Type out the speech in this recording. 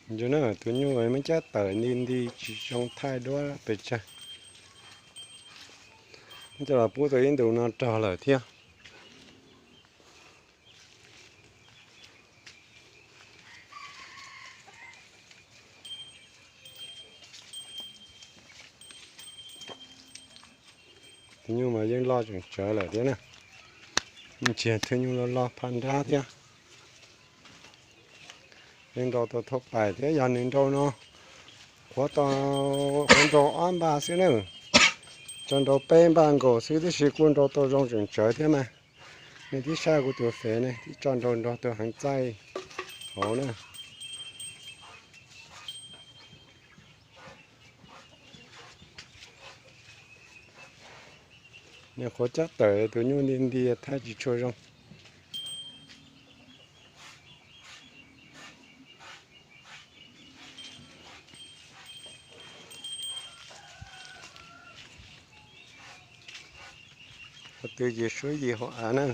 Tus nyuj muab cab tawm nti nti tsis zoo thaij duab pes tsawg. Muab coj los pub tau ib ntus no rog lawm thiab. Tus nyuj mas yeej loj tseem tsawv lawm thiab na. Ntsia tus nyuj loj loj phaj nrab thiab. Yeej nrau tau thauj pais thiab, yog nws nrau no qhuav tau, qhuav nrau ob npaj xwb na. Tso nrau peb npaj nkaus xwb tiam sis kuj nrau tau zoo tseem tsawv thiab mas. Nej twb saib kuv tus fev ne, twb tso nrau nrog tus heev txaij hauv na. Nws qhuav cab tawm tus nyuj nti nti thaij tsis tshua zoo. Qhov twg yim suab yim hauv av na.